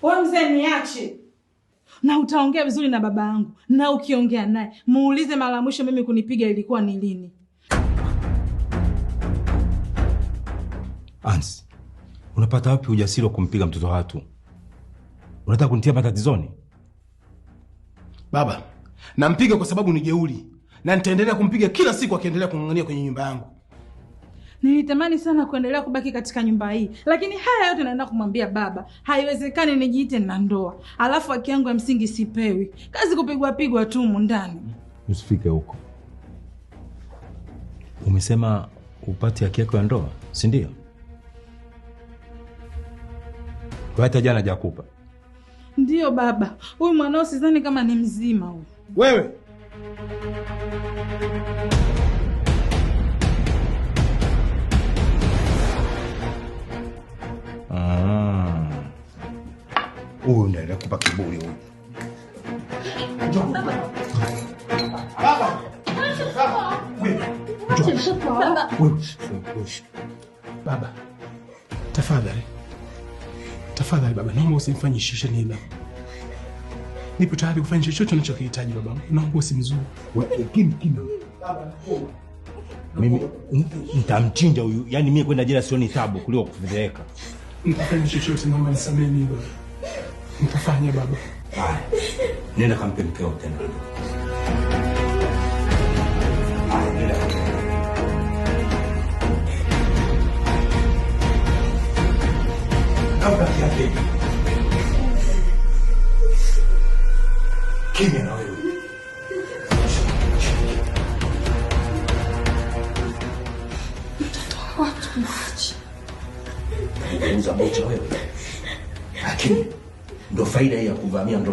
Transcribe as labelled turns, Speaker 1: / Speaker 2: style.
Speaker 1: Wewe mzee niache. Na utaongea vizuri na baba yangu, na ukiongea naye muulize mara mwisho mimi kunipiga ilikuwa ni lini.
Speaker 2: Ansi, unapata wapi ujasiri wa kumpiga mtoto wa watu? Unataka kunitia matatizoni?
Speaker 3: Baba, nampiga kwa sababu ni jeuri na nitaendelea kumpiga kila siku akiendelea kung'ang'ania kwenye nyumba yangu.
Speaker 1: Nilitamani sana kuendelea kubaki katika nyumba hii, lakini haya yote naenda kumwambia baba. Haiwezekani nijiite na ndoa, alafu haki yangu ya msingi sipewi. Kazi kupigwa pigwa tu humu ndani.
Speaker 2: Usifike huko. Umesema upate haki yako ya ndoa, si ndio? Kwa hata jana hajakupa.
Speaker 1: Ndiyo baba, huyu mwanao sidhani kama ni mzima huyu.
Speaker 3: Wewe
Speaker 2: Huyu ndiye alikupa kiburi huyu.
Speaker 3: baba, tafadhali tafadhali baba, naomba usimfanyishe nini baba. Nipo tayari kufanya chochote unachokihitaji baba, naomba usimzuru.
Speaker 2: Kim kim. Mimi nitamchinja huyu. Yaani mimi kwenda jela sioni taabu kuliko kufedheheka.
Speaker 3: Nitafanya chochote, naomba nisamehe mimi baba. Nitafanya baba.
Speaker 2: Haya. Nenda kampe mkeo tena. Haya, nenda. Kampe haki yake. Kimya na wewe.
Speaker 1: Watu mwache.
Speaker 2: Unauza bocha wewe. Lakini ndo faida hii ya kuvamia ndoa.